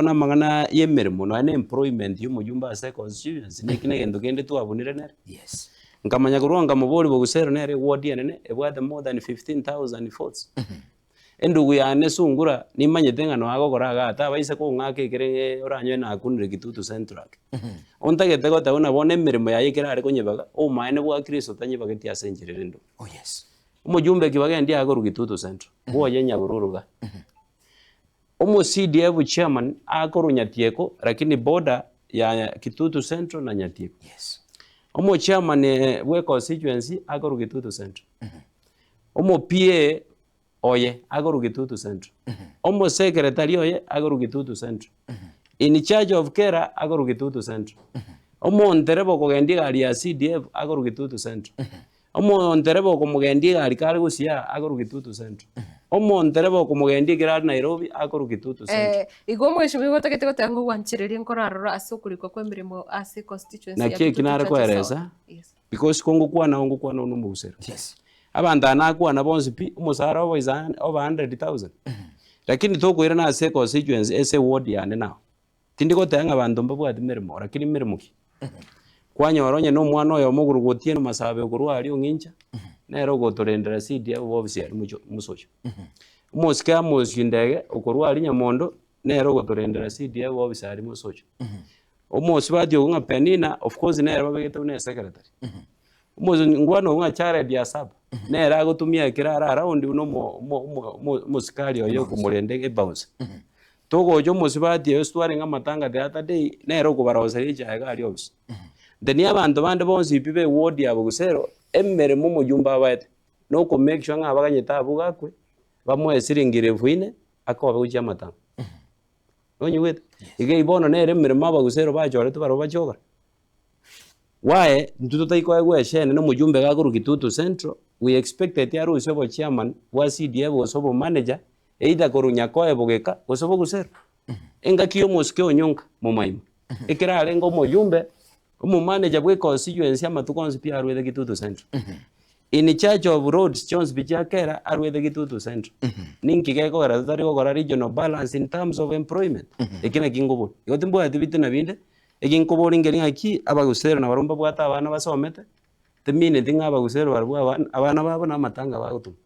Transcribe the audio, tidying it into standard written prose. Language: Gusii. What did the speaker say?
Bono amang'ana y'emeremo nonya na employment y'omojumbe ase econstituency neki na egento kende twabunire nere. Yes. Nkamanya korwa nkamoboria Bogusero nere eward enene ebwate more than 15,000 votes. Endugu yane Sungura nimanyete ng'a noe agokora igaa tabaisa kong'aka ekere ng'e oranyore nakunire Kitutu Central ake. Ontagete goteba buna bono emeremo yaye ekero are konyebaga, obomaene bwa Kristo tanyebageti ase enchera ere endugu. Oh yes. Omojumbe kibagendi akorwa Kitutu Central, bwoye Nyabururu igaa. Omo CDF chairman akorwa Nyatieko lakini border ya Kitutu Central na Nyatieko. Yes. Omo chairman bwe constituency akorwa Kitutu Central. Omo PA oye akorwa Kitutu Central. Omo secretary oye akorwa Kitutu Central. In charge of Kera akorwa Kitutu Central. Omontereba okogendia egari ya CDF akorwa Kitutu Central. Omontereba okomogendia egari kare gosiaa akorwa Kitutu Central. Omontereba okomogendia ekero are Nairobi akorwa Kitutu Central. Eh, igo omweshimiwa otagete goteba ng'a ogwanchereria nkorarora ase okorikwa kw'emeremo ase constituency ya Naki eki Kitutu nare Chache South. koeresa, Yes. because ko ngokwana oo ngokwana oo na omobusero. Yes. Abanto aba nakwana bonsi pi, omosara obo is a over 100,000. Lakini tokoirana ase econstituency ase eward yane now. Tindi goteba ng'a abanto mbabwati meremo, lakini meremo ki? Kwanyora onye na omwana oyomo okorokwa Otieno Masabe okorwa aria Ong'incha, nere ogotorendera CDF obofisi aria mochio mosocho. Omosike Amos Ndege okorwa aria Nyamondo, nere ogotorendera CDF obofisi aria mosocho. Omosubati okwo ng'a Penina, of course nere babegete buna esecretary. Omongwana oyio ng'a Jared Asaba, nere agotumia ekero are around buna omo- omo- omo- omo- omosikari oye okomorenda ebouncer. Togocha omosubati oyo twarenge amatanga the other day, nere okobaroseria echae iga aria ofisi. Then abanto bande bonsi pi be eward ya Bogusero, emeremo omojumbe abaete, na oko make sure ng'a abaganyete abwo gakwe, bamoe siringi elfu ine, akobe gochia amatanga. Nonyigwete? Iga eywo bono nere emeremo abagusero bachoretwe barabwo bachie gokora. Why intwe totari koegwa eshene na omojumbe iga akorwa Kitutu Central, we expected arusie obochairman bwa CDF gose obomanager, either korwa Nyakoe bogeka gose bogusero. Engaki ya omosike Onyonka momaima, ekero arenge omojumbe, omomanager bwa econstituency amatuko onsi pi arwete Kitutu Central. In charge of roads chionsi pi chia kera arwete Kitutu Central. Ninki gekogera totari gokora regional balance in terms of employment? Eki naki nkobora. Igo timbwati bitina binde, Eki nkoboria nkeri ng'aki abagusero nabarobwo mbabwate abana basomete, timineti ng'a abagusero barabwo abana abana babo na amatanga bagotoma.